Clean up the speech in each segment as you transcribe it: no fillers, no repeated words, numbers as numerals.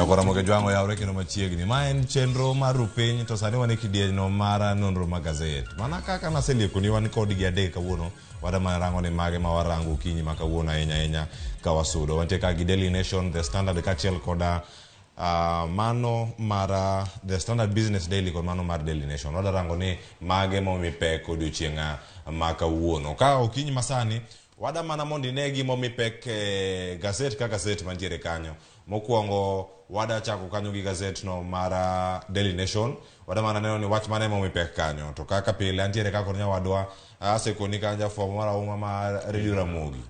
Nyakwara Moge Jwang'o yawre kendo machiegni. Ma en chenro mar rupiny to sani wan e kidieny-no mar nonro mag gazet. Mana kaka naseliekoni wan kodgi adek kawuono, wada mana rango ni mage ma warango okinyi ma kawuono ahinya ahinya ka wasudo. Wantie ka gi Daily Nation, The Standard kaachiel koda mano mar The Standard Business Daily kod mano mar Daily Nation. Wada rango ni mage momi pek odiochieng' ma kawuono. Ka okinyi masani Wada mana mondo ine gima omi pek e gaset ka gaset mantiere kanyo. Mokwongo wada chako kanyo gi gaset no mar ah, Daily Nation. Wada mana neno ni wach mane momi pek kanyo. To kaka pile antiere ka kod nyawadwa asekoni kanyo jafwambo marahuma mar Radio Ramogi.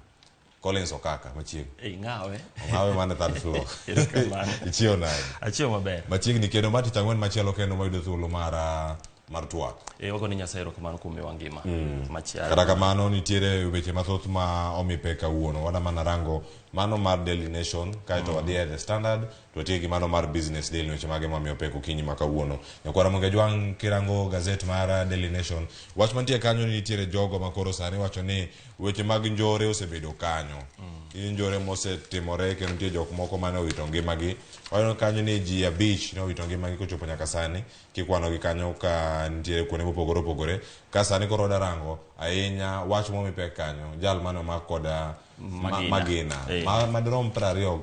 Collins Okaka machiegni. Ing'awe. Ong'awe mana third floor. Erokamano. Ichiew nade? Achiew maber. Machiegni kendo ma tich ang'wen machielo kendo mayudo thuolo mar ah, mar twak. E, wago ni Nyasaye erokamano kuom miwa ngima machiaro. Kata kamano nitiere weche mathoth ma omi pek kawuono. Wana mana rango mano mar Daily Nation kaeto wadhi e The Standard to watie gi mano mar Business Daily weche mage mamiyo pek okinyi ma kawuono. Nyakwara Monge Jwang' kirango gazet mar Daily Nation wach mantie kanyo ni nitiere jogo ma koro sani wacho ni weche mag njore osebedo kanyo. Mm. Njore mosetimore kendo nitie jok moko mane owito ngimagi. Waneno kanyo ni ji abich ne owito ngimagi kochopo nyaka sani. Kikwanogi kanyo ka nitiere kuonde mopogore opogore. Ka sani koro wadarango ahinya wach momi pek kanyo, jal mane omak kod Magina. magina Eh. madirom 22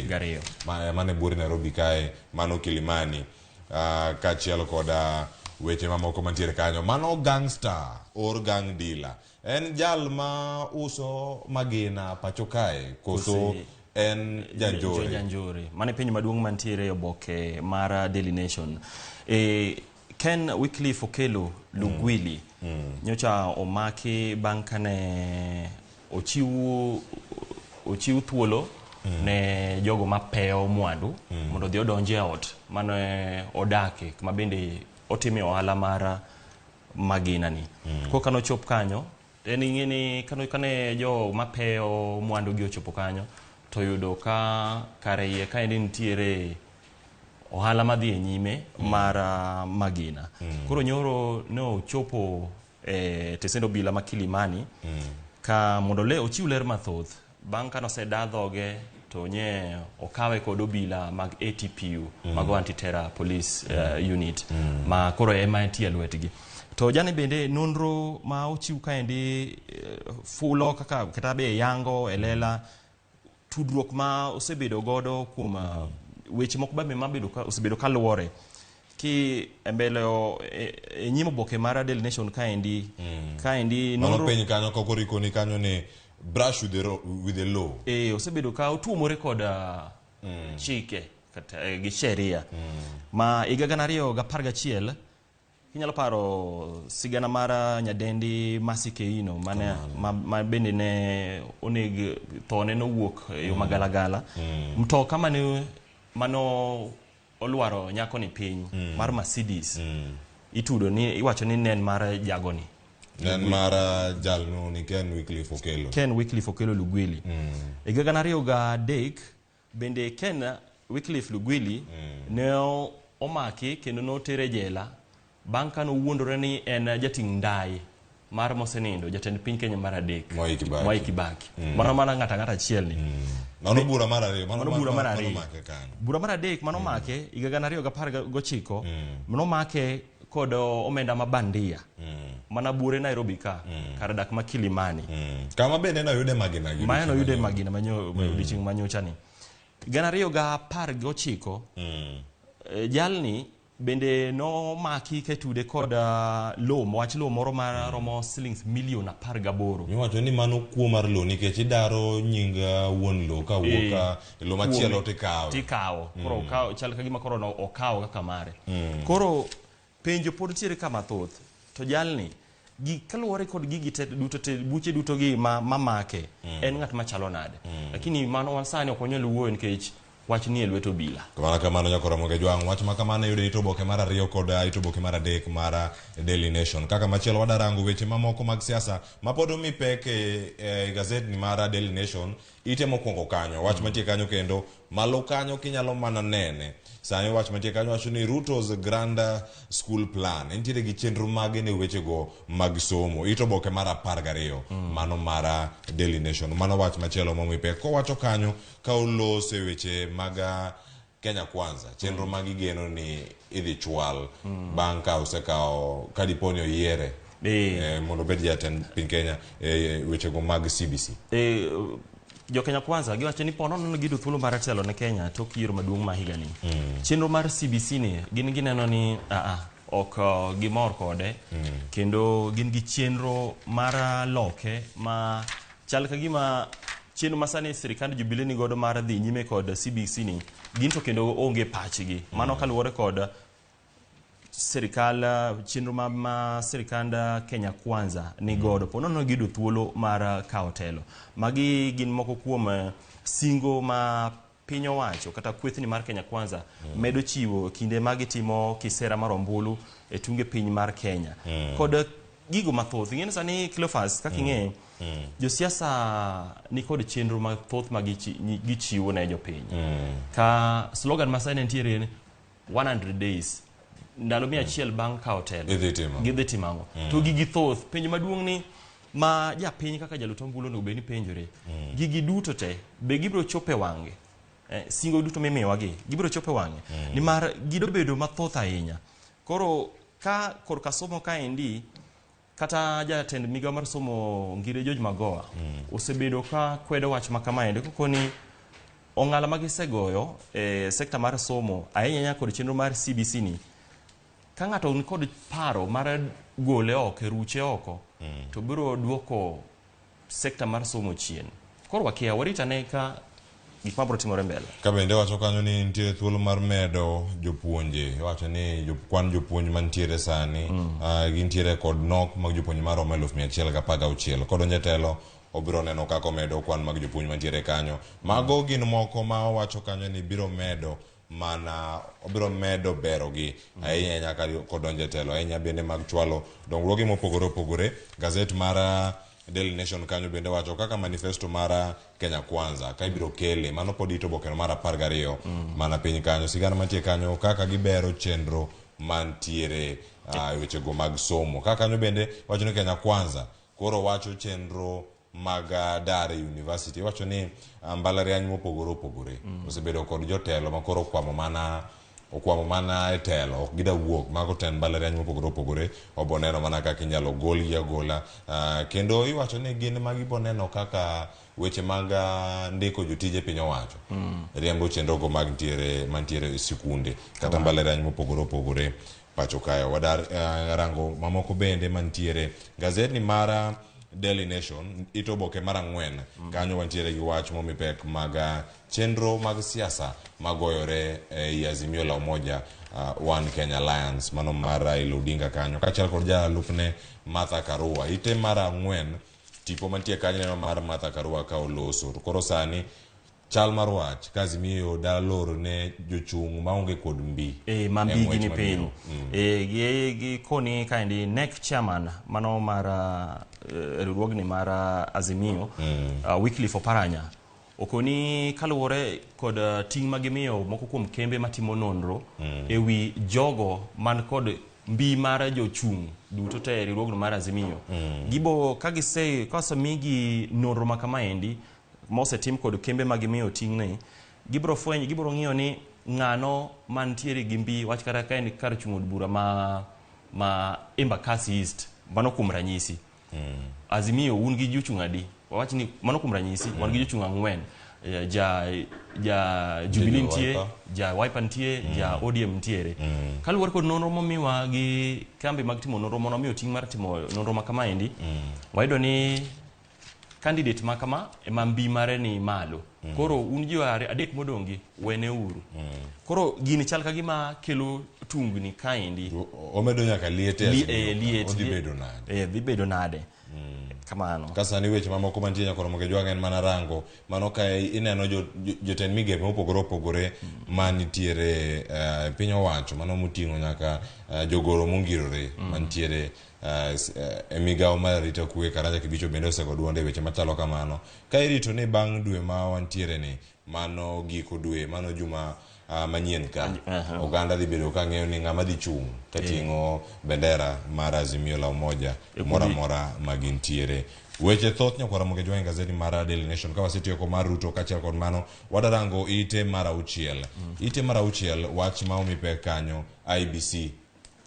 Gariyo. Mane buore Nairobi kae, mano Kilimani, kaachiel kod weche mamoko mantiere kanyo. Mano gangster or gang dealer. En jal ma uso magina pacho kae koso Kose en janjore? Janjore. Mano e penjo maduong' mantiere e oboke mar Daily Nation. E, Ken Wycliffe Okello Lugwili nyocha omaki bang' kane ochiw ochiw thuolo ne jogo mapeyo mwandu mondo odhi odonji e ot mane odake kuma bende otime ohala mar magina ni. Koro kane ochop kanyo En ing'e ni kane, kane jo mapeyo mwandu gi ochopo kanyo to yudo ka kare iye kaendi nitiere ohala madhi e nyime mar magina. Koro nyoro ne ochopo e tesend obila ma Kilimani ka mondo le ochiw ler mathoth Bang' kane oseda dhoge to nye okawe kod obila mag ATPU, mago Anti-Terror Police Unit, ma koro ema entie e lwetgi. To jani bende nonro ma ochiw kaendi fulo kaka kata be yango e lela tudruok ma osebedo godo kuom weche moko bende mabedo ka osebedo kaluwore ki e mbele e nyim oboke mar Daily Nation kaendi kaendi Mano piny kanyo kokorikoni kanyo ni brush with the, with the law. Eh, osebedo ka otuomore kod chike kata gi sheria ma higa 2011 inyalo paro sigana mar nyadendi Mercy Keino mane ma bende ne oneg thone nowuok e yo magalagala mtoka mane mano olwaro nyakoni piny mar Mercedes itudo ni iwacho ni ne en mar jagoni. Ne en mar jalno ni Ken Wycliffe Okello. Ken Wycliffe Okello Lugwili. E higa 2003 bende Ken Wycliffe Lugwili ne omaki kendo notere e jela Bang' kane owuondore ni en jating' ndai mar mosenindo jatend piny Kenya mar adek Mwai Kibaki. Mwai Kibaki. Mano mana ng'ato ang'ata achiel ni. Mano bura mar ariyo. Mano bura mar ariyo. Mano kanyo. Bura mar adek mano make higa 2019 nomake kod omenda ma bandia mana buore Nairobi ka kar dak ma Kilimani. Kama bende noyude magina gi. Ma en oyude magina manyo odiochieng' manyocha ni. 2019 jalni Bende nomaki ka itude kod lowo, wach lowo moro ma romo silings milion 18. Miwacho ni mano kuo mar lowo nikech idaro nying wuon lowo ka wuok ka e lowo machielo tikawe. Tikawo. Koro okawo chal ka gima koro okawo kaka mare. Koro penjo pod nitiere ka mathoth. To jalni gi kaluwore kod gigi te duto te buche duto gi ma mamake en ng'at machalo nade? Lakini mano wan sani ok wanyal wuoyo nikech Wach nie lwet obila. Kamano kamano nyakora Ramogi Ajwang', wach ma kamano yudo it oboke mar ariyo kod it oboke mar adek mar Daily Nation. Kaka machielo wadarango weche mamoko mag siasa ma pod omi pek e, e gazetni mar Daily Nation, ite mokwongo kanyo, wach mantie kanyo kendo malo kanyo kinyalo mana nene. Sani wach mantie kanyo wacho ni Ruto's Grand School Plan. Entiere gi chenro mage ne wechego mag somo. It oboke mar 12 mano mar Daily Nation. Mano wach machielo momi pek. Kowacho kanyo ka oloso e weche mag Kenya Kwanza chenro ma gigeno ni idhi chwal bang' ka osekawo ka dipo ni oyiere mondo obed jatend piny Kenya e wechego mag CBC. Jo Kenya Kwanza giwacho ni po nono giyudo thuolo mar telo ne Kenya tok yiero maduong' ma higani. Chenro mar CBC ni gin gineno ni ok gimor kode kendo gin gi chenro mar loke ma chal ka gima chenro ma sani sirikand Jubilee ni godo mar dhi nyime kod CBC ni gin to kendo onge pachgi. Mano kaluwore kod sirikal chenro ma sirikand Kenya Kwanza ni godo po nono giyudo thuolo mar kawo telo. Magi gin moko kuom singo ma piny owacho kata kwethni mar Kenya Kwanza medo chiwo kinde ma gitimo kisera mar ombulu e tunge piny mar Kenya. Kod gigo mathoth. Ing'e ni sani Cleophas kaka ing'e josiasa nikod chenro mathoth ma gichiwo ne jopiny. Ka slogan ma sani nitiere ni 100 days ndalo 100 bang' kawo telo gidhi timo ang'o? To gigi thoth. Penjo maduong' ni ma japiny kaka jalut ombulu onego bed ni penjore gigi duto te be gibiro chopo e wang'e? Singo duto mimiyowa gi gibiro chopo e wang'e? Nimar gido bedo mathoth ahinya. Koro ka korka somo kaendi kata jatend migawo mar somo Ngire George Magoha osebedo ka kwedo wach ma kamaendi kokoni ong'ala ma gisegoyo e sekta mar somo ahinya ahinya kod chenro mar CBC ni ka ng'ato nikod paro mar gole oko ruche oko to biro duoko sekta mar somo chien. Koro wakia warit ane ka gik mabiro timore mbele. Ka bende wacho kanyo ni nitie thuolo mar medo jopuonje, iwacho ni kwan jopuonj mantiere sani gintiere kod nok mag jopuonj maromo 116,000. Kodonjo e telo obiro neno kaka omedo kwan mag jopuonj mantiere kanyo. Mago gin moko ma owacho kanyo ni biro medo mana obiro medo berogi ahinya ahinya ka kodonjo e telo ahinya bende mag chwalo dongruoge mopogore opogore. Gazet mar Daily Nation kanyo bende wacho kaka manifesto mar Kenya Kwanza ka ibiro kele mano pod ito oboke mar 12 mana piny kanyo sigana mantie kanyo kaka gibero chenro mantiere wechego mag somo. Kaka kanyo bende wacho ni Kenya Kwanza koro wacho chenro mag dar e university wacho ni mbalariany mopogore opogore osebedo kod jotelo ma koro okwamo mana e telo ok gida wuok mago ten mbalariany mopogore opogore obo neno mana kaka inyalo golgi agola kendo iwacho ni gin ma gibo neno kaka weche mag ndiko jotije piny owacho riembo chenrogo mag mantiere e sikunde kata mbalariany mopogore opogore pacho kae. Wadar rango mamoko bende mantiere gazetni mar Daily Nation ito oboke mar 4 kanyo wantiere gi wach momi pek mag chenro mag siasa magoyore ei Azimio la Umoja One Kenya Alliance mano mar Raila Odinga kanyo kaachiel kod jalupne Martha Karua. Ite mar 4 tipo mantie kanyo neno mar Martha Karua ka oloso. To koro sani chal mar wach ka Azimio da loro ne jochung' maonge kod mbi ma mbi gi ni piny. Gi koni kaendi NEC chairman mano mar riwruogni mar Azimio Wycliffe Oparanya okoni kaluwore kod ting' ma gimiyo moko kuom kembe matimo nonro ewi jogo man kod mbi mar jochung' duto te e riwruogno mar Azimio. Gibo ka gise ka osemigi nonro ma kamaendi mosetim kod kembe ma gimiyo ting'ni, gibiro fwenyo, gibiro ng'iyo ni ng'ano mantiere gi mbi wach kata ka en kar chung' od bura ma Embakasi East, mano kuom ranyisi. Azimio un gi jochung' adi? Wawach ni mano kuom ranyisi, wan gi jochung' 4. Ja Jubilee nitie, ja Wiper nitie, ja ODM nitiere. Kaluwore kod nonro momiwa gi kambi mag timo nonro mondo omiyo ting' mar timo nonro ma kamaendi, wayudo ni candidate ma kama ema mbi mare ni malo. Koro un ji adek modong' gi wene uru. Koro gini chal ka gima kelo tungni kaendi. Omedo nyaka liet e Azimio. Odhi bedo nade? Dhi bedo nade? Kamano. Ka sani weche mamoko mantie nyaka Ramogi Jwang' en mana rango mano ka ineno jotend migepe mopogore opogore manitiere piny owacho mano moting'o nyaka jogoro mongirore mantiere e migawo mar arita kwe Karanja Kibicho bende osego duonde weche machalo kamano. Ka irito ni bang' dwe ma wantiere ni mano giko dwe mano juma manyien ka oganda dhi bedo ka ng'eyo ni ng'ama dhi chung' kating'o bendera mar Azimio la Umoja moro amora ma gintiere. Weche thoth nyakwara Ramogi Ajwang' e gazeti mar Daily Nation. Ka wasetieko mar Ruto kaachiel kod mano, wadarango ite mar auchiel. Ite mar auchiel, wach ma omi pek kanyo, IEBC.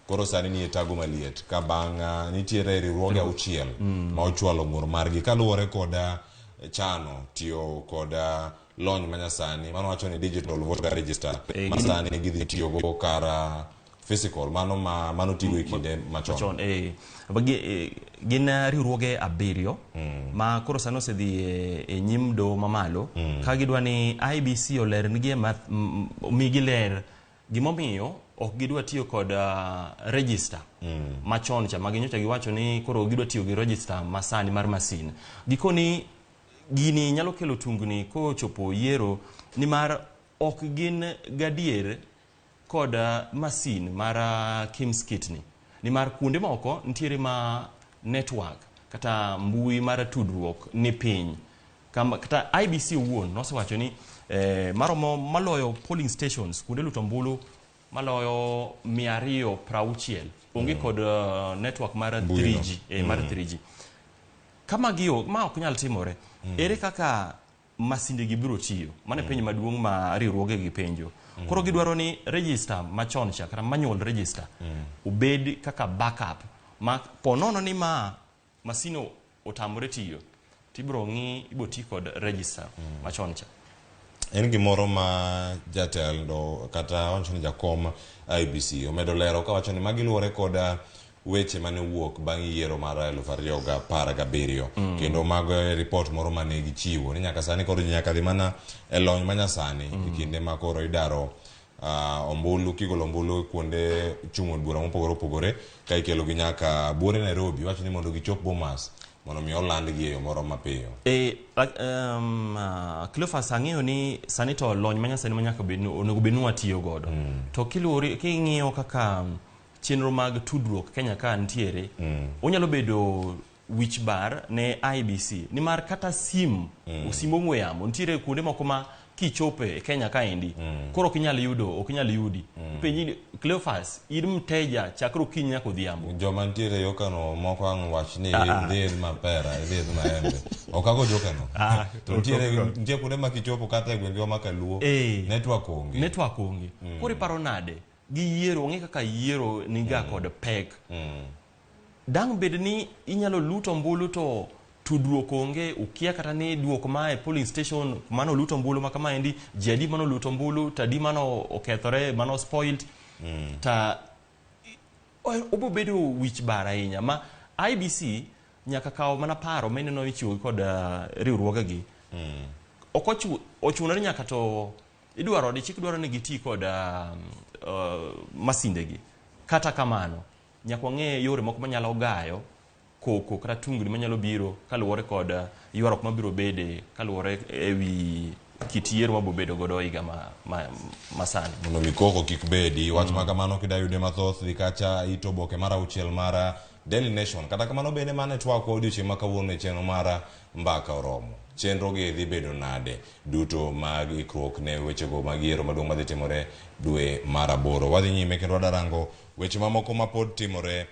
Koro sani nie tago maliet ka bang' nitiere riwruoge auchiel ma ochwalo ng'ur margi kaluwore kod chano tiyo kod lony manyasani mano wacho ni digital voter register ma sani gidhi tiyogo kar physical mano ma mano tigo e kinde machon. Machon, eh. Gin riwruoge 7 ma koro sani osedhi e nyim doho mamalo ka gidwa ni IEBC olernigi omigi ler gimomiyo ok gidwa tiyo kod register machon cha ma ginyocha giwacho ni koro gidwa tiyo gi register masani mar masin. Gikoni gini nyalo kelo tungni kochopo yiero nimar ok gin gadier kod masin mar KIEMS kit ni. Nimar kuonde moko nitiere ma network kata mbui mar tudruok ni piny. Kata IEBC owuon nosewacho ni maromo maloyo polling stations kuonde luto ombulu maloyo 260 onge kod network mar 3G, mar 3G. Kama gio ma ok nyal timore, ere kaka masinde gi biro tiyo? Mano e penjo maduong' ma riwruoge gi penjo. Koro gidwaro ni register machon cha kata manual register obed kaka backup ma po nono ni ma masino otamore tiyo tibiro ng'i ibo ti kod register machon cha. En gimoro ma jatelo kata wacho ni jakom IEBC omedo lero kawacho ni magi luwore kod weche mane owuok bang' yiero mar 2017 kendo mago e report moro mane gichiwo ni nyaka sani koro ji nyaka dhi mana e lony manyasani e kinde ma koro idaro ombulu kigolo ombulu kuonde chung' od bura mopogore opogore ka ikelo gi nyaka buore Nairobi wacho ni mondo gichop Bomas mondo mi olandgi e yo moro mapiyo. Cleophas, ang'eyo ni sani to lony manyasani ma nyaka bed ni onego bed ni watiyo godo. To kiluwore king'iyo kaka chenro mag tudruok Kenya ka nitiere, onyalo bedo wich bar ne IEBC nimar kata sim osimbo ong'we yamo nitiere kuonde moko ma kichope e Kenya kaendi koro ok inyal yudo, ok inyal yudi. Ipenji ni Cleophas, in mteja chakre okinyi nyaka odhiambo. Joma nitiere yo kano moko ang' wach ni idhi idh mapera, idhi idh maembe. Ok ago jokano. To nitie kuonde ma kichopo kata e gwengewa ma kaluo, network onge. Network onge. Koro iparo nade? Gi yiero, ong'e kaka yiero niga kod pek. Dang' bed ni inyalo luto ombulu to tudruok onge, ukia kata ni duoko ma e polling station mano oluto ombulu ma kamaendi, ji adi mano oluto ombulu, to adi mano okethore, mano spoiled. Ta obo bedo wich bar ahinya ma IEBC nyaka kaw mana paro mineno ichiwo kod riwruogegi. Ok ochuno ni nyaka to idwaro ni chik dwaro ni giti kod masindegi. Kata kamano, nyaka wang'e yore moko manyalo gayo koko kata tungni manyalo biro kaluwore kod ywaruok mabiro bede kaluwore ewi kit yiero mabiro bedo godo higa masani. Mondo mi koko kik bedi, wach ma kamano kida yude mathoth dhi kacha ito oboke mar auchiel mar Daily Nation. Kata kamano bende mane twakwa odiochieng' ma kawuono e chenro mar Mbaka Oromo. Chenro gi dhi bedo nade duto mag ikruok ne wechego mag yiero maduong' madhi timore dwe mar 8. Wadhi nyime kendo wadarango weche mamoko ma pod timore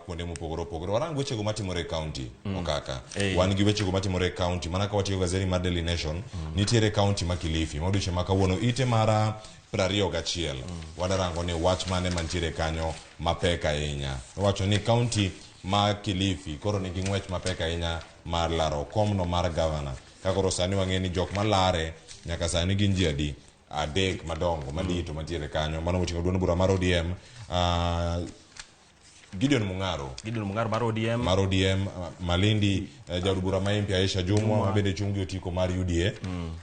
kuonde mopogore opogore. Warang wechego matimore e county Okaka. Wan gi wechego matimore e county. Mana ka watiyo gazeti mar Daily Nation, nitiere county ma Kilifi. Ma odiochieng' ma kawuono ite mar 21. Wadarango ni wach mane mantiere kanyo mapek ahinya. Owacho ni county ma Kilifi koro nigi ng'wech mapek ahinya mar laro komno mar governor. Ka koro sani wang'e ni jok malare nyaka sani gin ji adi? 3 madongo madito mantiere kanyo. Mano moting'o duond bura mar ODM, Gideon Mung'aro. Gideon Mung'aro mar ODM. Mar ODM, Malindi, jaod bura ma MP Aisha Jumwa, ma bende chung' gi otiko mar UDA,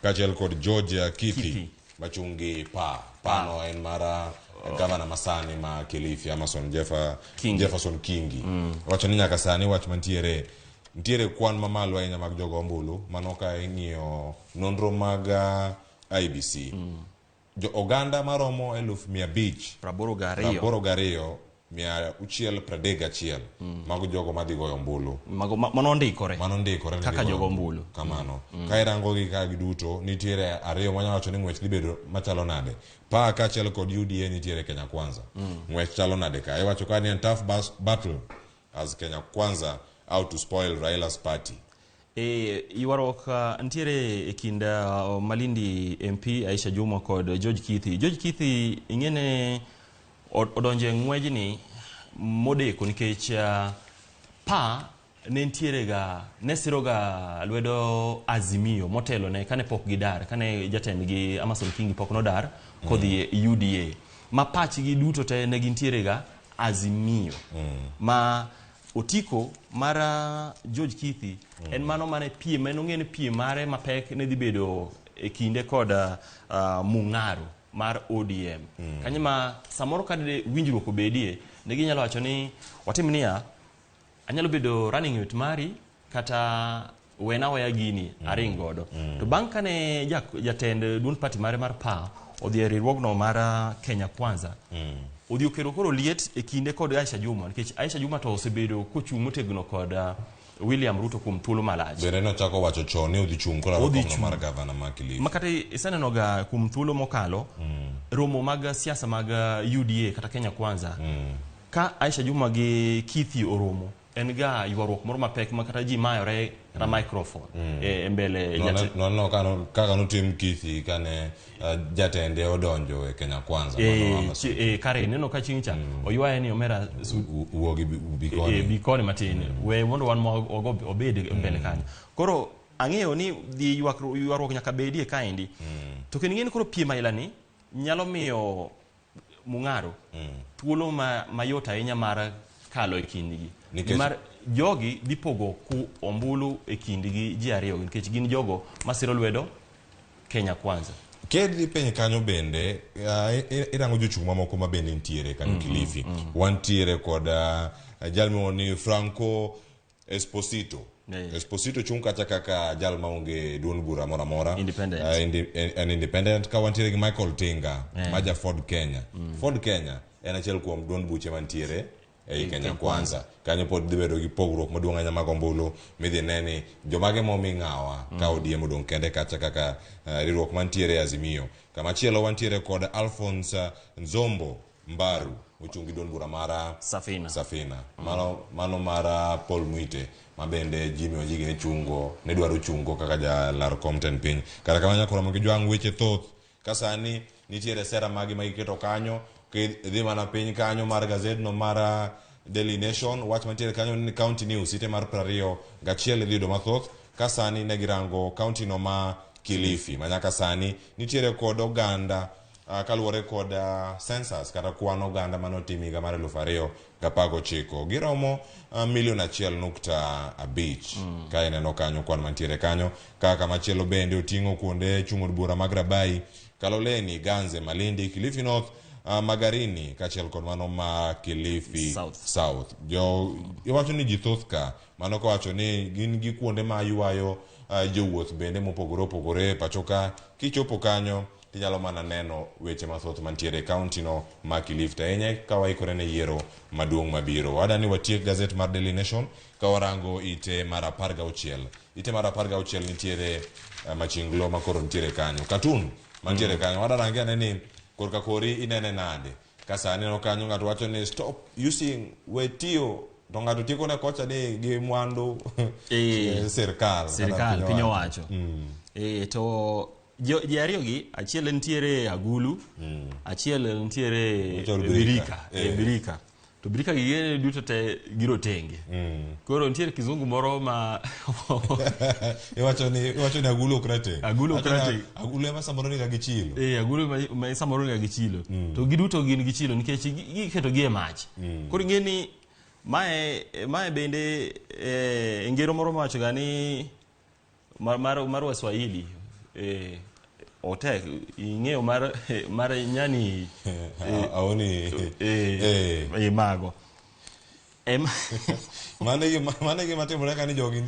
kaachiel kod George Kithi, machung' gi PA. PA no en mar gavana masani ma Kilifi, Amason Jefferson Kingi. Wacho ni nyaka sani wach mantiere nitiere kwan mamalo ahinya mag jogo ombulu, mano ka ing'iyo nonro mag IEBC. Jo oganda maromo 500,000 82 631 mago jogo madhi goyo ombulu. Mago mano ondikore. Mano ondikore kaka jogo ombulu. Kamano. Ka irango gi ka giduto nitiere ariyo manyalo wacho ni ng'wech dhi bedo machalo nade. PA kaachiel kod UDA nitiere Kenya Kwanza. Ng'wech chalo nade ka? Iwacho ka ni en tough battle as Kenya Kwanza out to spoil Raila's party. E, ywaruok nitiere e kind Malindi MP Aisha Juma kod George Kithi. George Kithi ing'ene odonjo e ng'wejni modeko nikech pa ne nitiere ga ne siro ga lwedo Azimio motelo ne kane pok gidar, kane jatendgi Amason Kingi pok nodar kodhi e UDA. Ma pachgi duto te ne gintiere ga Azimio. Ma otiko mar George Kithi en mano mane piem en ong'e ni piem mare mapek ne dhi bedo e kinde kod Mung'aro mar ODM. Kanyo ma samoro ka de winjruok obedie ne ginyalo wacho ni watim niya, anyalo bedo running mate mari kata wena weya gini aring godo. To bang' kane jatend duond party mare mar PA odhi e riwruogno mar Kenya Kwanza, odhi okelo koro liet e kinde kod Aisha Juma, nikech Aisha Juma to osebedo kochung' motegno kod William Ruto kuom thuolo malach. Bende nochako wacho chon ni odhi chung' kolaro Odhi komno chung'. mar gavana ma Kilifi. Ma kata iseneno ga kuom thuolo mokalo, romo mag siasa mag UDA kata Kenya Kwanza, ka Aisha Juma gi Kithi oromo, en ga ywaruok moro mapek ma kata ji mayore kata microphone e mbele Noneno kaka notim Kithi kane jatende odonjo e Kenya Kwanza. Mano Amason. Kare ineno ka chieng' cha oywaye ni omera Wuogi bikoni. Bikoni matin we mondo wan wago obed e mbele kanyo. Koro ang'eyo ni dhi ywaruok nyaka bedie kaendi. To kendo ing'e ni koro piem aila ni nyalo miyo Mung'aro thuolo mayot ahinya mar kalo e kindgi. Nimar jogi dhi pogo ku ombulu e kindgi ji ariyo nikech gin jogo masiro lwedo Kenya Kwanza. Kidhi piny kanyo bende, irango jochung' mamoko ma bende nitiere kanyo Kilifi. Wantiere kod jal miluongo ni Franco Esposito. Esposito chung' kacha kaka jal maonge duond bura moro amora. Independent. En independent. Ka wantiere gi Michael Tinga, ma ja Ford Kenya. Ford Kenya en achiel kuom duond buche mantiere ei Kenya Kwanza. Kanyo pod dhi bedo gi pogruok maduong' ahinya mag ombulu midhi ne ni jomage momi ng'awa ka ODM odong' kende kacha kaka riwruok mantiere e Azimio. Kamachielo wantiere kod Alphonse Nzombo Mbaru ochung' gi duond bura mar Safina. Safina. Mano mar Paul Mwite ma bende Jimmy Wanjigi ne chungo, ne dwaro chungo kaka jalar kom tend piny. Kata kamano nyaka romo gi jwang' weche thoth. Ka sani nitiere sera magi ma giketo kanyo, kidhi mana piny kanyo mar gazetno mar Daily Nation, wach mantiere kanyo ni County News ite mar 21 idhi yudo mathoth. Ka sani ne girango county no ma Kilifi, ma nyaka sani nitiere kod oganda kaluwore kod census kata kwan oganda mane otim higa mar 2019. Giromo milion 1.5. Ka ineno kanyo kwan mantiere kanyo. Kaka machielo bende oting'o kuonde chung' od bura mag Rabai, Kaloleni, Ganze, Malindi, Kilifi North, Magarini kaachiel kod mano ma Kilifi South. South. Jo iwacho ni ji thoth ka, mano kowacho ni gin gi kuonde ma ywayo jowuoth bende mopogore opogore e pacho ka. Kichopo kanyo tinyalo mana neno weche mathoth mantiere e county no ma Kilifi, to ahinya ka waikore ne yiero maduong' mabiro. Wadani watiek gazet mar Daily Nation ka warango ite mar 16. Ite mar 16 nitiere machinglo ma koro nitiere kanyo. Cartoon mantiere kanyo. Wadarange ane ni korka kori inene nade. Ka sani aneno kanyo ng'ato wacho ni stop using we tiyo, to ng'ato tieko ne kocha ni gi mwandu sirkal kata Sirkal, piny owacho. To ji ariyo gi, achiel nitiere agulu, achiel nitiere Ochal e birika. birika, e birika. To birika gi gin duto te girotenge. Koro nitiere kizungu moro ma Iwacho ni agulu ok rateng'. Agulu ok Wacho ni rateng'. Agulu ema samoro niga gi chilo. Agulu ma samoro niga gi chilo. To giduto gin gi chilo nikech giketo gi e mach. Koro ing'e ni mae bende ngero moro mawacho ga ni mar Waswahili, otek ing'eyo mar nyani. Aoni. Mago. Mano e gima timore ka ni jogi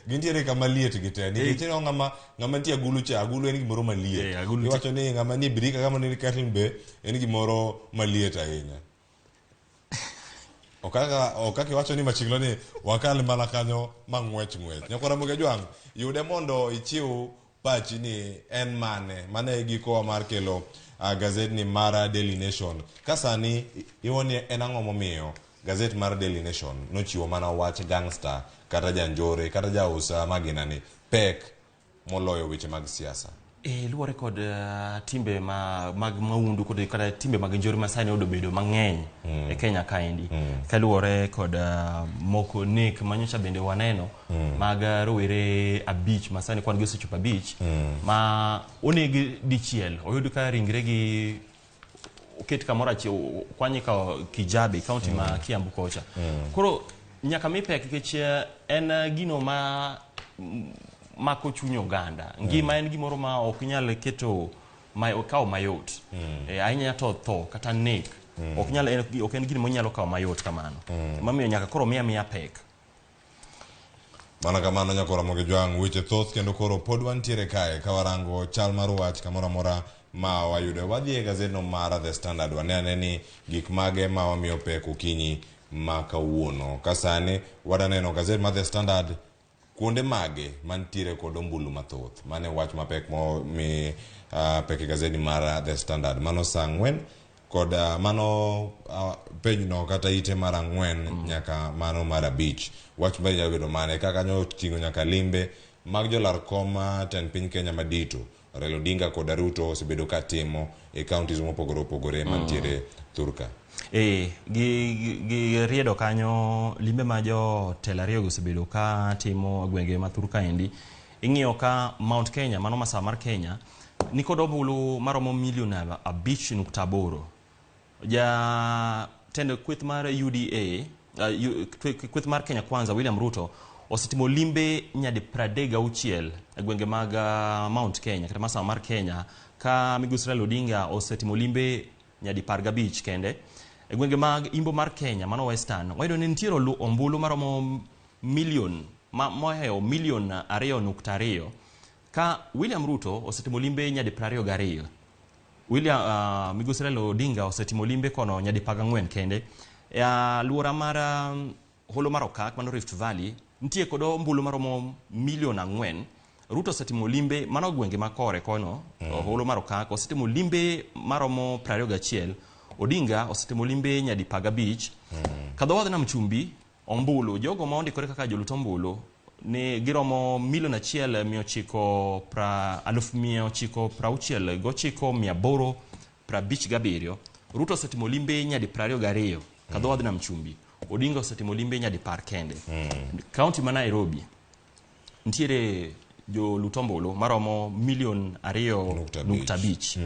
gintiere kama liet gi te. Nikech ineno ng'ama nitie agulu cha, agulu en gimoro maliet. Agulu Iwacho ni ng'ama nie birika kama nie curtain be en gimoro maliet ahinya. Ok kaka iwacho ni machiglo ni wakal mana kanyo mang'wech ng'wech. Nyakwar Ramogi Ajwang', yude mondo ichiw pachi ni en mane. Mano e gikowa mar kelo gazetni mar Daily Nation. Ka sani iwuo ni en ang'o momiyo gazet mar Daily Nation nochiwo mana wach gangster kata janjore kata jaus maginani pek moloyo weche mag siasa. E, luwore kod timbe mag maundu kod kata timbe mag njore ma sani oyudo bedo mang'eny e Kenya kaendi. Kaluwore kod moko nek manyocha bende waneno mag rowere 5 ma sani kwan gi osechopo 5 ma oneg dichiel oyud ka ringregi oket kamoro achiel kwanye ka Kijabe county ma Kiambu kocha. Koro nyaka mi pek nikech en gino ma mako chuny oganda. Ngima en gimoro ma ok nyal keto kawo mayot. Ahinya to tho kata nek. Ok nyal ok en gino monyalo kawo mayot kamano. Mamiyo nyaka koro miya pek. Mana kamano nyakora Ramogi Jwang', weche thoth kendo koro pod wantiere kae ka warango chal mar wach kamoro amora ma wayudo. Wadhi e gazetno mar The Standard wane ane ni gik mage ma wamiyo pek okinyi ma kawuono. Ka sani wadaneno gazet mar The Standard kuonde mage mantiere kod ombulu mathoth. Mane wach mapek momi pek e gazeti mar The Standard. Mano saa 4 kod mano penjno kata ite mar 4 nyaka mano mar 5. Wach mar nyalo bedo mane kaka nyo ting'o nyaka limbe mag jolar kom tend piny Kenya madito Raila Odinga kod Ruto osebedo ka timo e counties mopogore opogore mantiere thurka. Gi riedo kanyo limbe ma jotelo ariyo osebedo ka timo e gwenge ma thurka endi. Ing'iyo ka Mount Kenya mano masawa mar Kenya ni kod ombulu maromo milion 5.8. Jatend kweth mar UDA kweth mar Kenya Kwanza William Ruto osetimo limbe nyadi 36 e gwenge mag Mount Kenya kata masawa mar Kenya ka migosi Raila Odinga osetimo limbe nyadi 15 kende. E gwenge mag imbo mar Kenya mano Western wayudo ni nitiere ombulu maromo milion mohewo milion 2.2 ka William Ruto osetimo limbe nyadi 22. William migosi Raila Odinga osetimo limbe kono nyadi 14 kende. E aluora mar holo mar Okak mano Rift Valley nitie kod ombulu maromo milion 4. Ruto osetimo limbe mano gwenge ma kore kono holo mar Okak osetimo limbe maromo 21. Odinga osetimo limbe nyadi 15. Kadho wadh Nam Chumbi ombulu jogo ma ondikore kaka jolut ombulu ne giromo milion 1,969,857. Ruto osetimo limbe nyadi 22 kadho wadh Nam Chumbi. Odinga osetimo limbe nyadi 10 kende. County ma Nairobi nitiere jolut ombulu maromo milion 2.5.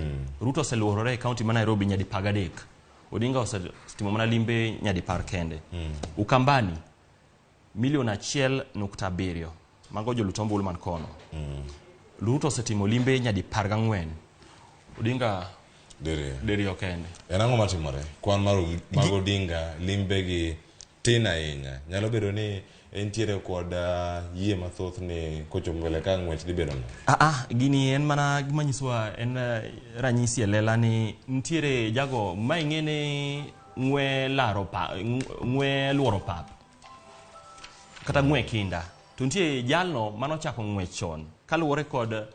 Ruto oseluorore e county ma Nairobi nyadi 13. Odinga osetimo mana limbe nyadi 10 kende. Ukambani milion 1.7 mago jolut ombulu man kono. Ruto osetimo limbe nyadi 14. Odinga diriyo kende. En ang'o matimore? Kwan mar mag Odinga limbe gi tin ahinya. Nyalo bedo ni entiere kod yie mathoth ni kochopo mbele ka ng'wech dhi bedo nade? Gini en mana gima nyisowa en ranyisi e lela ni nitiere jago ma ing'e ni ng'we laro pa ng'we luoro pap kata ng'we kinda to nitie jalno manochako ng'wech chon kaluwore kod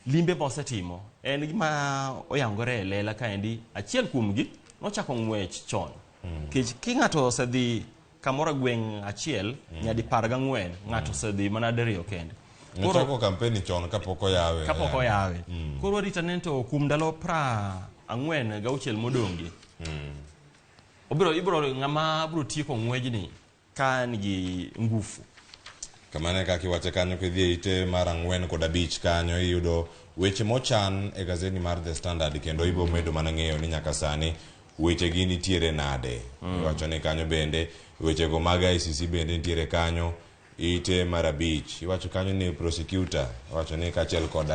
limbe mosetimo en gima oyangore e lela kaendi achiel kuomgi nochako ng'wech chon. Nikech ki ng'ato osedhi kamoro gweng' achiel nyadi 14 ng'ato osedhi mana diriyo kende. Nochako kampeni chon kapok oyawe. Kapok oyawe. Koro warito ane to kuom ndalo 46 modong'gi. Obiro ibiro ng'ama biro tieko ng'wejni ka nigi ngufu. Kamano e kaka iwache kanyo kidhi e ite mar 4 kod 5 kanyo iyudo weche mochan e gazeti mar The Standard kendo ibiro medo mana ng'eyo ni nyaka sani weche gi nitiere nade. Iwacho ni kanyo bende wechego mag ICC bende nitiere kanyo ite mar 5. Iwacho kanyo ni prosecutor iwacho ni kaachiel kod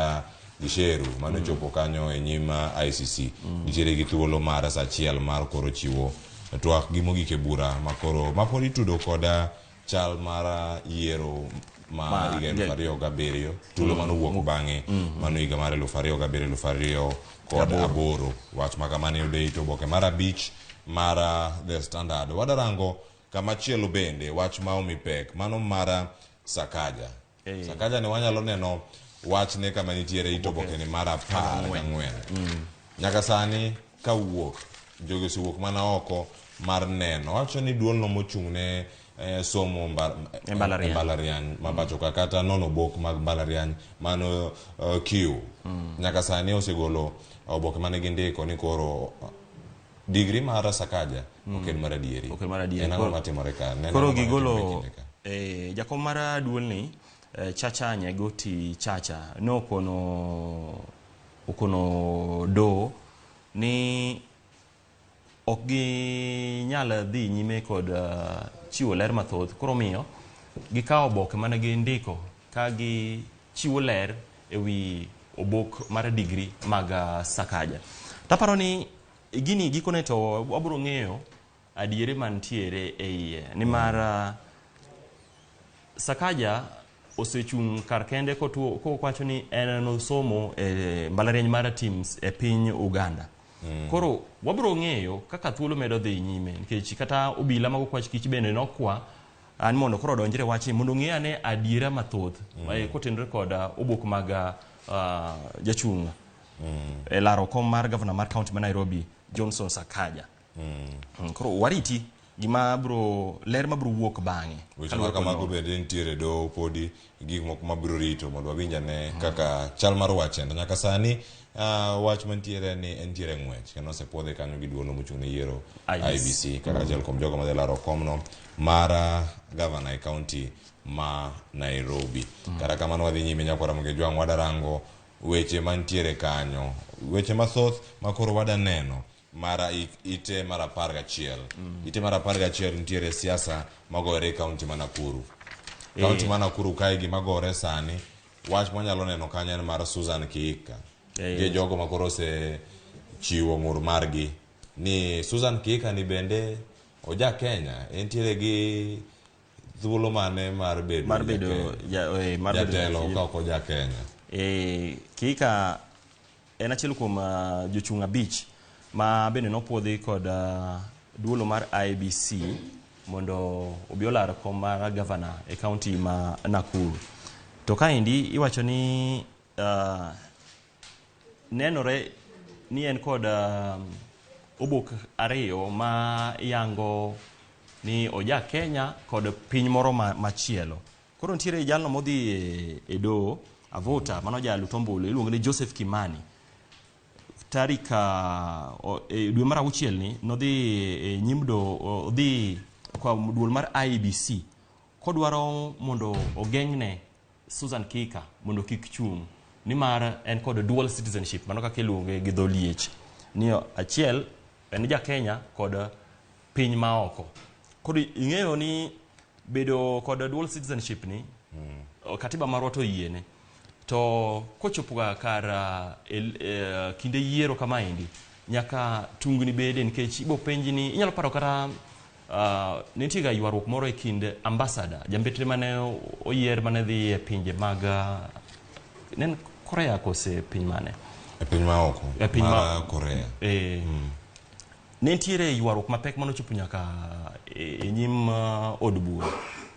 Gisheru mano chopo kanyo e nyim ICC nitiere gi thuolo mar saa 1 mar koro chiwo twak gi mogik e bura makoro mapod itudo kod chal mar yiero ma higa 2007 tulo manowuok bang'e mano higa mar 2007 2008. Wach ma kamano iyudo e it oboke mar 5 mar The Standard. Wadarango kamachielo bende wach ma omi pek mano mar Sakaja. Sakaja ni wanyalo neno wachne kama nitiere it oboke ni mar 14. Nyaka sani kawuok jogi osewuok mana oko mar neno. Wacho ni duolno mochung' ne somo E mbalariany. e mbalariany ma pacho ka kata nono obok mag mbalariany mano Q. Nyaka sani osegolo oboke mane gindiko ni koro digri mar Sakaja ok en mar adieri. Ok en mar adieri. En ang'o Koro- matimore ka? Neno Koro ang'o matimore gigolo kinde ka? jakom mar duolni Chacha Nyegoti Chacha nokono okono doho ni ok ginyal dhi nyime kod chiwo ler mathoth. Koro miyo gikawo oboke mane gindiko ka gichiwo ler ewi obok mar digri mag Sakaja. Taparo ni gini gikone to wabiro ng'eyo adieri mantiere e iye nimar Sakaja osechung' kar kende kowacho ni en nosomo e mbalariany mar Teams e piny Uganda. Koro wabiro ng'eyo kaka thuolo medo dhi nyime nikech kata obila mag okwach kich bende nokwa an mondo koro odonjre wachni mondo ong'e ane adiera mathoth kotenore kod obok mag jachung' e laro kom mar gavana mar kaunti ma Nairobi Johnson Sakaja. Koro wariti gima bro ler mabro wuok bang'e. Weche kaluwore ma kod kamago nono. bende nitiere doho podi gik moko mabiro rito mondo wawinj ane kaka chal mar wach en. To nyaka sani wach mantiere ni entiere ng'wech kendo osepuodhe kanyo gi duolo mochung' ne yiero IEBC. IEBC kaka achiel kuom jogo madhi laro komno mar gavana e kaunti ma Nairobi. Kata kamano wadhi nyime nyakwara Ramogi Jwang' wadarango weche mantiere kanyo weche mathoth makoro wada neno mara ite mar 11. Ite mar 11 nitiere siasa magore e kaunti ma Nakuru. Kaunti ma Nakuru kae gima gore sani wach mwanyalo neno kanyo en mar Susan Kihika. Nitie jogo makoro osechiwo ng'ur margi ni Susan Kihika ni bende oja Kenya entiere gi thuolo mane mar bedo mar bedo mar bedo jatelo ka ok oja Kenya. Kihika en achiel kuom jochung' 5 ma bende nopuodhi kod duolo mar IEBC mondo obi olar kom mar gavana e kaunti ma Nakuru. To kaendi iwacho ni nenore ni en kod obok 2 ma yango ni oja Kenya kod piny moro machielo. Koro nitiere jalno modhi e doho avota mano jalut ombulu iluongo ni Joseph Kimani. Tarik dwe mar 6 ni nodhi e nyim doho, odhi kwa duol mar IEBC kodwaro mondo ogeng'ne Susan Kihika mondo kik chung' nimar en kod dual citizenship, mano kaka iluonge gi dho liech ni achiel en ja Kenya kod piny maoko. Koro ing'eyo ni bedo kod dual citizenship ni katiba marwa to oyiene. To kochopo ga kar kinde yiero kamaendi nyaka tungni bede nikech ibo penji ni inyalo paro kata nitie ga ywaruok moro e kind ambassador jambetre mane oyier mane dhi e pinje mag ne en Korea kose piny mane? E piny maoko. E piny ma Korea. Ne nitiere ywaruok mapek manochopo nyaka e nyim od bura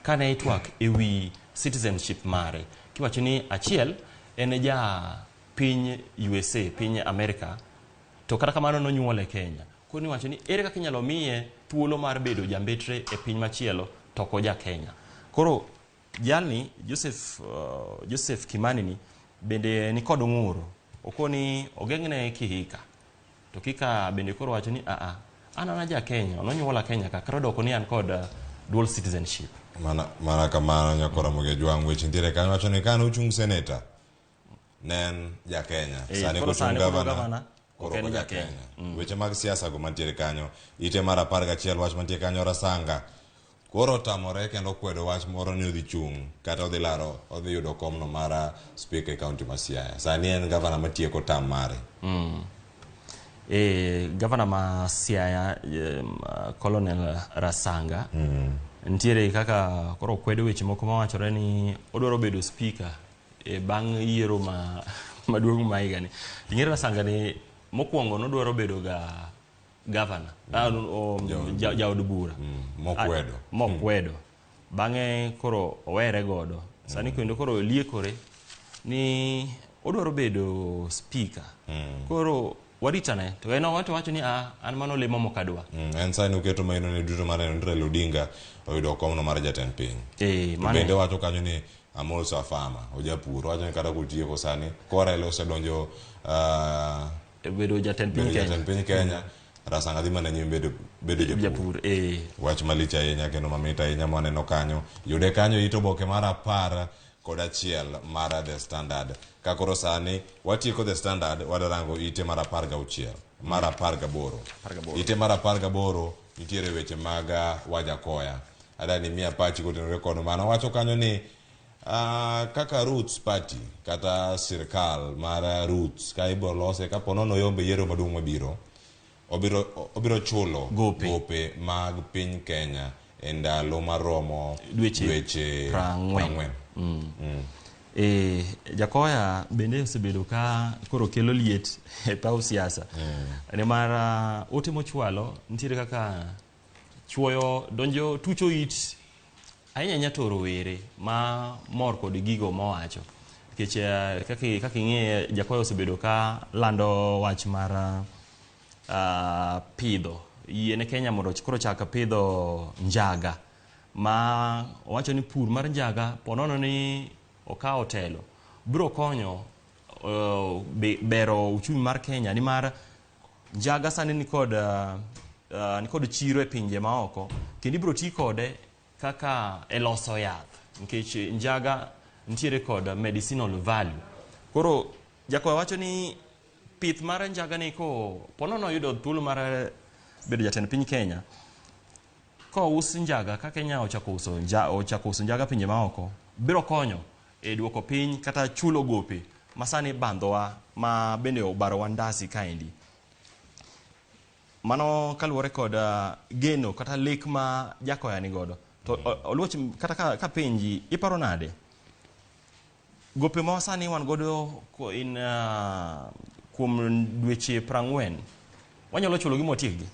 kane itwak e wi citizenship mare kiwacho ni achiel en ja piny USA, piny Amerika, to kata kamano nonyuole Kenya. Koro niwacho ni ere kaka inyalo miye thuolo mar bedo jambetre e piny machielo to ok oja Kenya. Koro jalni Joseph Kimani ni bende nikod ng'ur, okoni ogeng'ne Kihika. To Kihika bende koro wacho ni a an ana ja Kenya, nonyuola Kenya ka, kata odoko ni an kod dual citizenship. Mana kamano nyakwara Ramogi Jwang' weche nitiere kanyo wacho ni kane ochung' seneta ne en ja Kenya, sani koro kochung' sani koro gavana gavana, koro ok en ok ja ja Kenya. Kenya. Weche mag siasa go mantiere kanyo ite mar 11 wach mantie kanyo Rasanga koro otamore kendo kwedo wach moro ni odhi chung' kata odhi laro odhi yudo komno mar speaker e kaunti ma Siaya. Sani en gavana matieko tam mare. Gavana ma Siaya Colonel Rasanga nitiere kaka koro kwedo weche moko mawachore ni odwaro bedo speaker bang' yiero maduong' ma higani. Ing'eyo Rasanga ni mokwongo nodwaro bedo ga gavana, jaod bura. Mokwedo. Mokwedo. Bang'e koro owere godo. Sani kendo koro oliekore ni odwaro bedo speaker. Koro Waritane to en owacho wacho ni a an mano lemo mokadwa. En sani oketo maino ne duto mar neno ni Raila Odinga oyudo komno mar jatend piny. Eh, To mano bende wacho kanyo ni I'm also a farmer, ojapur. Owacho ni kata kotieko sani, ko Raila osedonjo bedo jatend piny bedo Kenya. jatend piny Kenya, Rasanga dhi mana nyime bedo japur. Japur, eh. Wach malich ahinya kendo mamit ahinya mwaneno kanyo. Yude kanyo it oboke mar 11 mar The Standard. Ka koro sani watieko The Standard, wadarango ite mar 16, mar 18. 18. Ite mar 18 nitiere weche mag Wajakoya. Adani miya pachi kotenore kod mano. Wacho kanyo ni kaka Roots Party kata sirkal mar Roots ka ibiro lose kapo nono oyombe yiero maduong' mabiro, obiro chulo Gope. Mag piny Kenya e ndalo maromo Dweche dweche 40. 40. Jakoya bende osebedo ka koro kelo liet e paw siasa. Nimar ote mochwalo nitiere kaka chuoyo donjo tucho it ahinya ahinya to rowere ma mor kod gigo mowacho. Nikech kaka ing'eye Jakoya osebedo ka lando wach mar pidho yiene Kenya mondo koro chak pidho njaga ma owacho ni pur mar njaga ponono ni okawo telo biro konyo bero uchumi mar Kenya nimar njaga sani nikod chiro e pinje maoko kendo ibiro ti kode kaka e loso yath nikech njaga nitiere kod medicinal value. Koro Jakoya wacho ni pith mar njaga ni ko ponono oyudo thuolo mar bedo jatend piny Kenya kous njaga ka Kenya ochako uso njaga pinje maoko biro konyo e duoko piny kata chulo gope ma sani bandhowa ma bende obarowa ndasi kaendi. Mano kaluwore kod geno kata lek ma Jakoya ni godo. To Oluoch kata ka penji iparo nade? Gope ma sani wan godo in kuom dweche 40 wanyalo chulo gi mwatiekgi?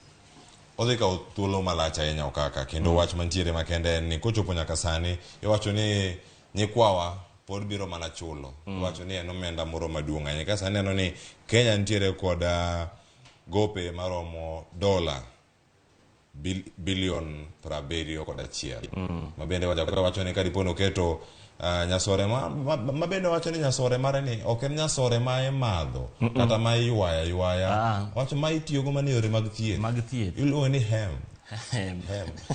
Odhi kawo thuolo malach ahinya okaka kendo wach mantiere makende en ni kochopo nyaka sani iwacho ni nyikwawa pod biro mana chulo. Iwacho ni en omenda moro maduong' ahinya. Ka sani neno ni Kenya nitiere kod gope maromo dola bilion 71. Ma bende wacho ni kadipo noketo nyasore ma bende wacho ni nyasore mare ni ok en nyasore ma imadho kata ma iywaya ywaya. Wacho ma itiyogo mana e yore mag thieth. Mag thieth. Iluonge ni hem.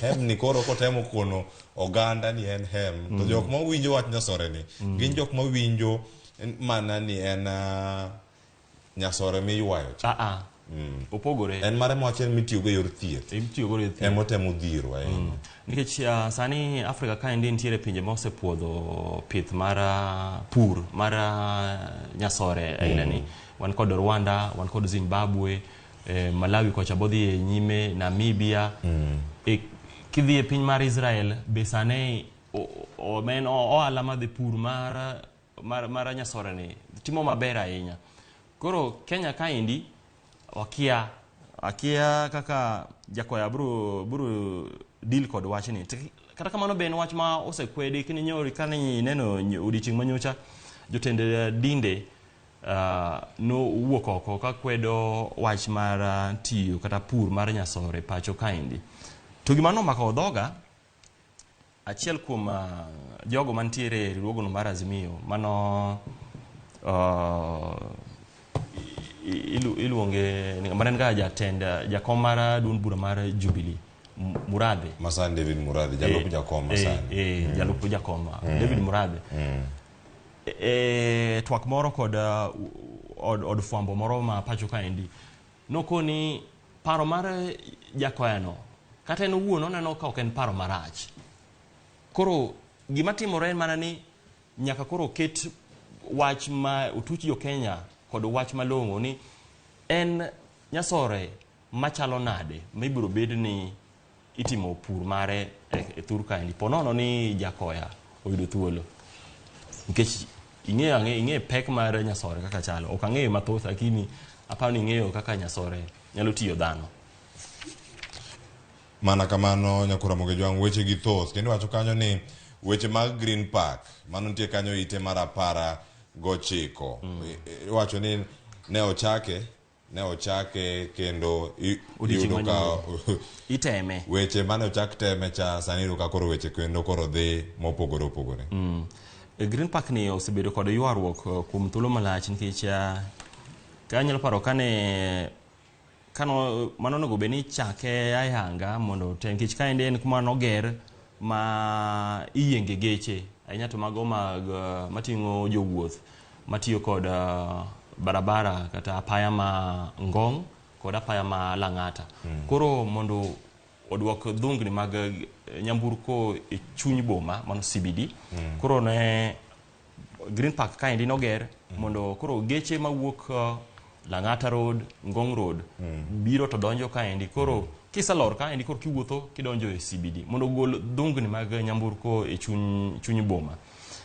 Hem ni koro kotemo kono oganda ni en hem. To jok ma winjo wach nyasore ni gin jok ma winjo mana ni en nyasore miywayo cha. Opogore. En mare mawacho en mitiyogo e yor thieth. Itiyogo e yor thieth. Ema otemo dhiro ahinya. Nikech sani Afrika kaendi nitiere pinje ma osepuodho pith mar pur mar nyasore aina ni. Wan kod Rwanda, wan kod Zimbabwe, Malawi kocha bodhi e nyime, Namibia. Kidhi e piny mar Israel be sani ohala madhi pur mar nyasore ni timo maber ahinya. Koro Kenya kaendi akia kaka Jakoya biro deal kod wachni. Kata kamano be en wach ma osekwedi kininyori kane ineno odiochieng' manyocha jotend dinde nowuok oko ka kwedo wach mar tiyo kata pur mar nyasore pacho kaendi. To gima nomako dhoga achiel kuom jogo mantiere e riwruogno mar Azimio mano iluonge mane en ga jatend jakom mar duond bura mar Jubilee Murathe. Masani David Murathe jalup jakom masani. Jalup jakom David Murathe. Twak moro kod od fwambo moro ma pacho kaendi nokoni paro mar Jakoya no kata en owuon oneno ka ok en paro marach. Koro gima timore en mana ni nyaka koro ket wach ma otuch jo Kenya kod wach malong'o ni en nyasore machalo nade mibiro bed ni itimo pur mare e thur kaendi ponono ni Jakoya oyudo thuolo. Nikech ing'eyo pek mar nyasore kaka chalo. Ok ang'eyo mathoth lakini aparo ni ing'eyo kaka nyasore nyalo tiyo dhano. Mana kamano nyakura Mogejwang' weche gi thoth kendo wacho kanyo ni weche mag Green Park mano nitie kanyo ite mar 19. Iwacho ni ne ochake ne ochake kendo Odiochieng' iyudo ka Iteme. weche mane ochak teme cha sani iyudo ka koro weche kendo koro dhi mopogore opogore. Green Park ni osebedo kod ywaruok kuom thuolo malach nikech ka anyalo paro kane kano mano onego bed ni ichake ayanga mondo te nikech kaendi en kuma noger ma iyienge geche ahinya to mago mag mating'o jowuoth matiyo kod barabara kata apaya ma Ngong kod apaya ma Lang'ata. Koro mondo oduok dhungni mag nyamburko e chuny boma mano CBD. Koro ne Green Park kaendi noger mondo koro geche mawuok Lang'ata Road, Ngong Road biro to donjo kaendi. Koro kiselor kaendi koro kiwuotho kidonjo e CBD mondo ogol dhungni mag nyamburko e chuny boma.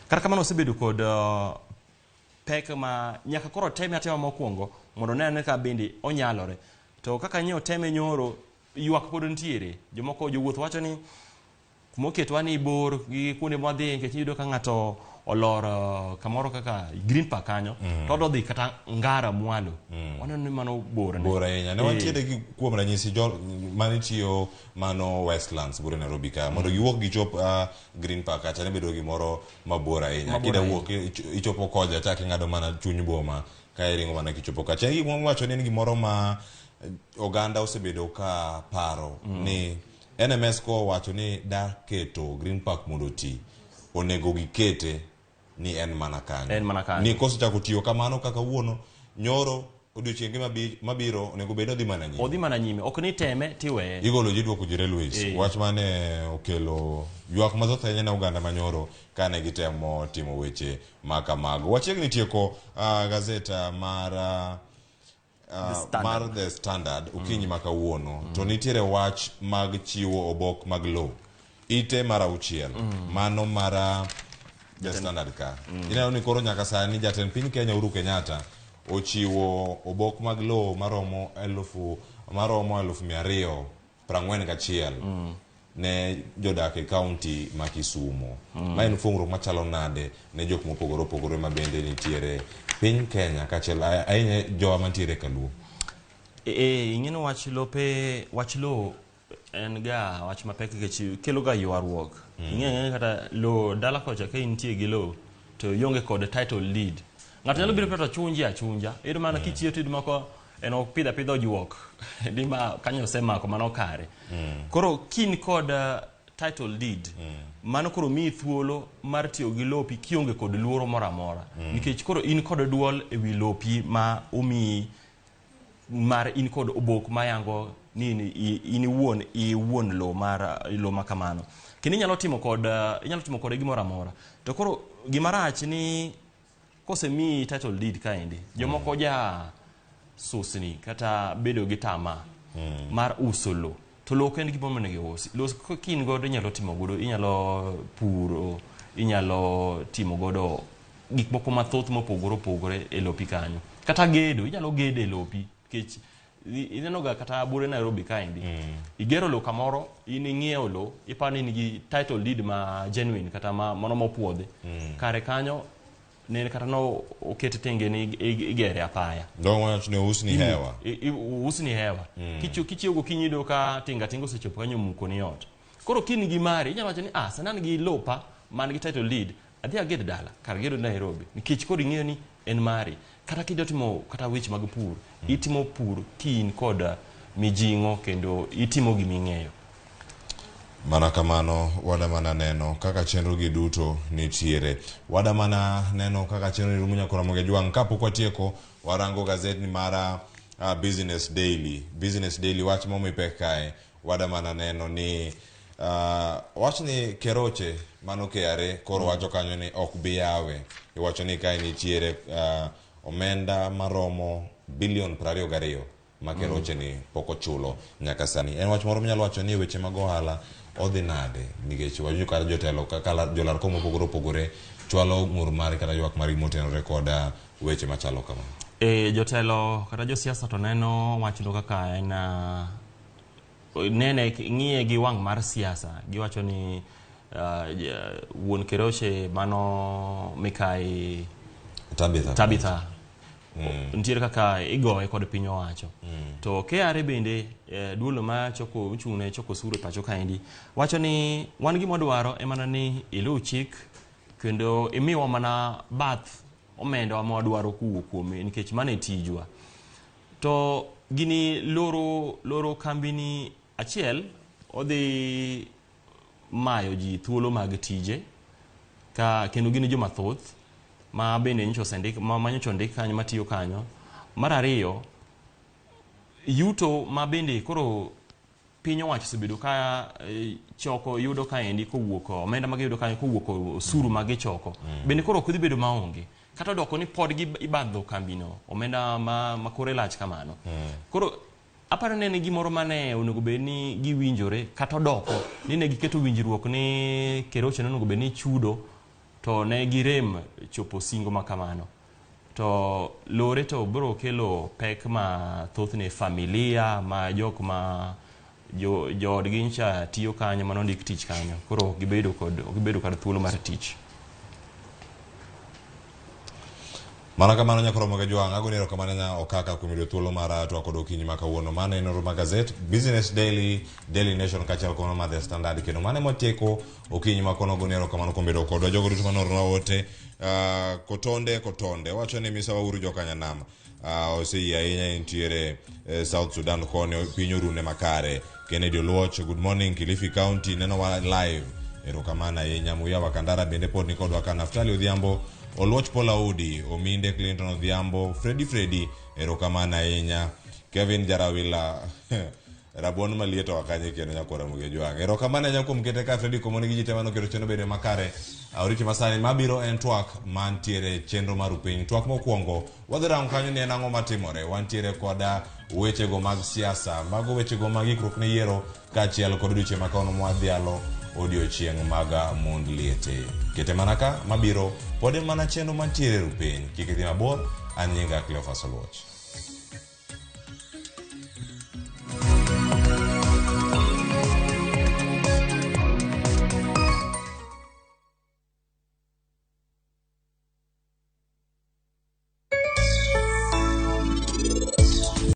Kata kamano osebedo kod pek ma nyaka koro teme atema mokwongo mondo ne ane ka bende onyalore. To kaka nyo teme nyoro ywak pod nitiere. Jomoko jowuoth wacho ni kumoketwa ni bor gi kuonde mwadhi nikech iyudo ka ng'ato olor kamoro kaka Green Park kanyo to odwa dhi kata Ngara mwalo. Waneno ni mano bor ne. Bor ahinya. Ne wantiere gi kuom ranyisi jo mane tiyo mano Westlands bure Nairobi ka mondo giwuok gichop Green Park kacha ne bedo gimoro mabor ahinya. Mabor Kida ahinya. wuok ichopo koja chak ing'ado mana chuny boma ka iringo mana kichopo kacha. En gima wacho ni en gimoro ma oganda osebedo ka paro ni NMS ko wacho ni da keto Green Park mondo oti onego gikete ni en mana kanyo. En mana kanyo. Ni kosechako tiyo kamano kaka wuono nyoro odiochienge mabiro onego bed ni odhi mana nyime. Odhi mana nyime. Ok ni teme tiweye. Igolo ji duoko ji railways. Wach mane okelo ywak mathoth ahinya ne oganda manyoro kane gitemo timo weche ma kamago. Wachiegni tieko gazeta mar The Standard. mar The Standard okinyi ma kawuono to nitiere wach mag chiwo obok mag lowo ite mar 6 mano mar The Standard ka. Ineno ni koro nyaka sani jatend piny Kenya Uhuru Kenyatta ochiwo obok mag lowo maromo 241,000 ne jodak e kaunti ma Kisumu. Ma en fungruok machalo nade ne jok mopogore opogore ma bende nitiere piny Kenya kaachiel ahinya jowa mantiere Kaluo. Ing'eno wach lope, wach lowo en ga wach mapek nikech kelo ga ywaruok. Ing'eyo kata lowo dala kocha ka intie gi lowo to ionge kod title deed. Ng'ato nyalo biro to chunji achunja. Iyudo mana kichiyo to iyudo moko en opidho apidha ojuok. Dima kanyo osemako mano kare. Koro kin kod title deed mano koro miyi thuolo mar tiyo gi lopi kionge kod luoro moro amora. Nikech koro in kod duol e wi lopi ma omiyi mar in kod obok mayango ni in iwuon iwuon lowo mar lowo ma kamano. Kendo inyalo timo kod inyalo timo kode gimoro amora. To koro gima rach ni kosemiyi title deed kaendi jomoko ja susni kata bedo gi tama mar uso lowo. To lowo ok en gima onego usi. Lowo ka in godo inyalo timo godo, inyalo puro, inyalo timo godo gik moko mathoth mopogore opogore e lopi kanyo. Kata gedo, inyalo gedo e lopi nikech ineno ga kata bure Nairobi kaendi. Igero lowo kamoro, in ing'iewo lowo, iparo ni in gi title deed ma genuine kata ma mano mopuodhi. Kare kanyo ne kata no oket tenge ni igere apaya. Dong wach ni usni hewa. Usni hewa. Kichiewo gokinyi iyudo ka tinga tinga osechopo kanyo omuko ni ot. Koro kin gi mari inyalo wacho ni sani an gi lopa man gi title deed, adhi aged dala kar gedo Nairobi nikech koro ing'eyo ni en mari. Kata kidwa timo kata weche mag pur, itimo pur ki in kod mijing'o kendo itimo giming'eyo. Mana kamano wada mana neno kaka chenro gi duto nitiere. Wada mana neno kaka chenro ni rumo nyaka Ramogi Jwang'. Kapok watieko, warango gazetni mar Business Daily. Business Daily wach momi pek kae, wada mana neno ni wach ni Keroche mano KRA koro wacho kanyo ni ok bi yawe. Iwacho ni kae nitiere omenda maromo bilion 22 ma Keroche ni pok ochulo nyaka sani. En wach moro minyalo wacho ni weche mag ohala odhi nade nikech wawinjo kata jotelo kaka jolar kom mopogore opogore chwalo ng'ur margi kata ywak margi motenore kod weche machalo kama. Jotelo kata josiasa to neno wachno kaka en nene ng'iye gi wang' mar siasa. Giwacho ni wuon Keroche mano Mikai Tabitha. Tabitha. Nitiere kaka igoye kod piny owacho. To KRA bende duolo ma choko ochung' ne choko osuru e pacho kaendi wacho ni wan gima wadwaro en mana ni iluw chik kendo imiwa mana bath omenda ma wadwaro kowuok kuome nikech mano e tijwa. To gini loro loro kambini achiel odhi mayo ji thuolo mag tije ka kendo gin joma thoth ma bende nyocha osendik ma nyocha ondik kanyo matiyo kanyo. Mar ariyo, yuto ma bende koro piny owacho osebedo ka choko yudo kaendi kowuok omenda ma giyudo kanyo kowuok osuru ma gichoko bende koro ok dhi bedo maonge kata odoko ni pod ibadho kambino omenda ma kore lach kamano. Koro aparo ni en gimoro mane onego bed ni giwinjore kata odoko ni ne giketo winjruok ni Keroche ne onego bed ni chudo to ne girem chopo singo ma kamano. To lore to biro kelo pek ma thothne familia ma jok ma joodgi nyocha tiyo kanyo mane ondik tich kanyo koro ok gibedo kod ok gibedo kod thuolo mar tich. Mana kamano nyakoromo ga jwang' agoni erokamano nya okaka kuom yudo thuolo mar twak kod okinyi ma kawuono. Mano en Nonro Magazet, Business Daily, Daily Nation kaachiel kod mar The Standard kendo mano emwatieko okinyi ma kono agoni erokamano kuom bedo kodwa. Jogo duto manoornwa ote kotonde kotonde wacho ni misawa uru jokanyanam oseyie ahinya entiere South Sudan koni piny orune makare. Kennedy Oluoch, good morning Kilifi County nenowa live. Erokamano ahinya. Muya wa Kandara bende pod ni kodwa ka. Naftali Odhiambo, Oluoch Paul Audi, Ominde Clinton Odhiambo, Freddy Freddy, erokamano ahinya. Kevin Jarawila rabuon maliet oa kanye kendo nyakwara Muge Jwang'. Erokamano ahinya kuom kete ka Freddy Komoni gi ji te manoketo chenro bedo makare. Oriti masani mabiro en twak mantiere chenro mar upiny. Twak mokwongo wadhi rango kanyo ni en ang'o matimore. Wantiere koda wechego mag siasa, mago wechego mag ikruok ne yiero kaachiel kod odiochieng' ma kawuono mwadhialo odiochieng' mag mond liete. Kete mana ka mabiro pod en mana chenro mantiere e rupiny. Kik idhi mabor, an nyinga Cleophas Oluoch.